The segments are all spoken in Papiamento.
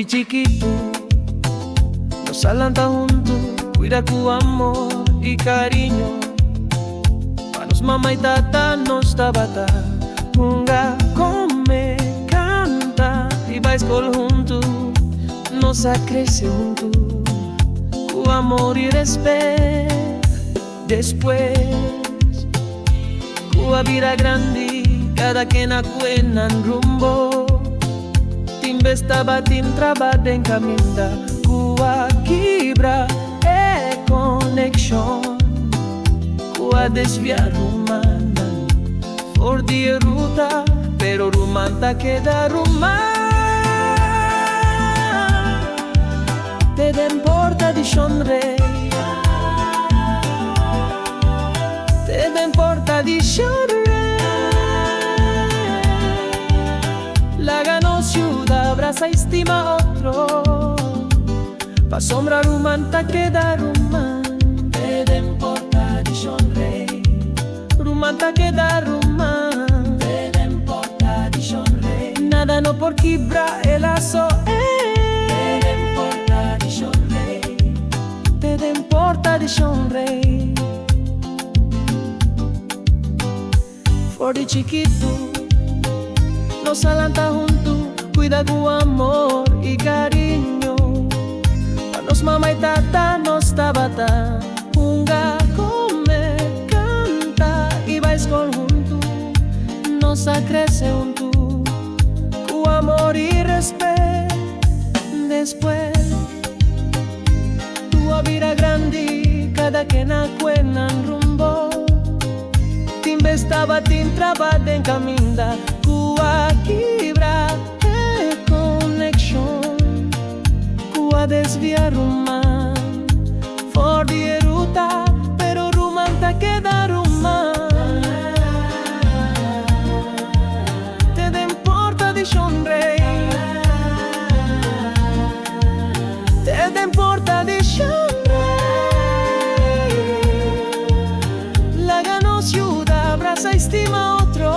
For di chikitu nos a lanta huntu, kuida ku amor i kariño. Pa nos mama i tata nos tabata hunga, kome, kanta i bai skol huntu. Nos a krese huntu ku amor i rèspèt. Despues ku a bira grandi, kada ken a kue nan rumbo. Tin bes tabatin traba den kaminda ku a kibra e konekshon, ku a desviá rumannan for di e ruta, pero ruman ta keda ruman. Te den porta di Shon Rey. Te den porta di Shon Rey. Laga nos yuda brasa i stima otro, pasobra ruman ta keda ruman. Te den porta di Shon Rey. Ruman ta keda ruman. Te den porta di Shon Rey. Nada no por kibra e laso ey. Te den porta di Shon Rey. Te den porta di Shon Rey. For di chikitu nos a lanta huntu, kuida ku amor i kariño. Pa nos mama i tata nos tabata hunga, kome, kanta i bai skol huntu. Nos a krese huntu ku amor i rèspèt. Despues ku a bira grandi, kada ken a kue nan rumbo. Tin bes tabatin traba den kaminda ku a kibra e konekshon, ku a desviá ruman for di e ruta, pero ruman ta keda ruman. Te den porta di Shon Rey. Te den porta di Shon Rey. Laga nos yuda, brasa i stima otro,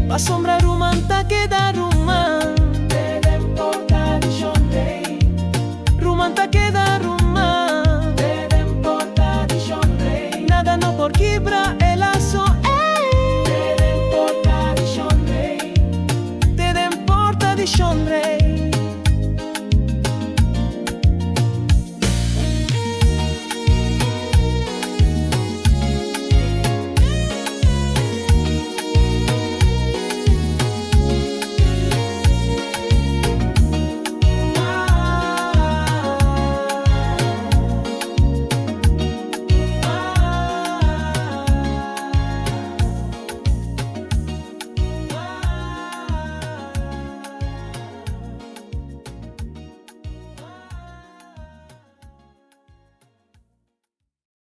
pasobra ruman ta keda.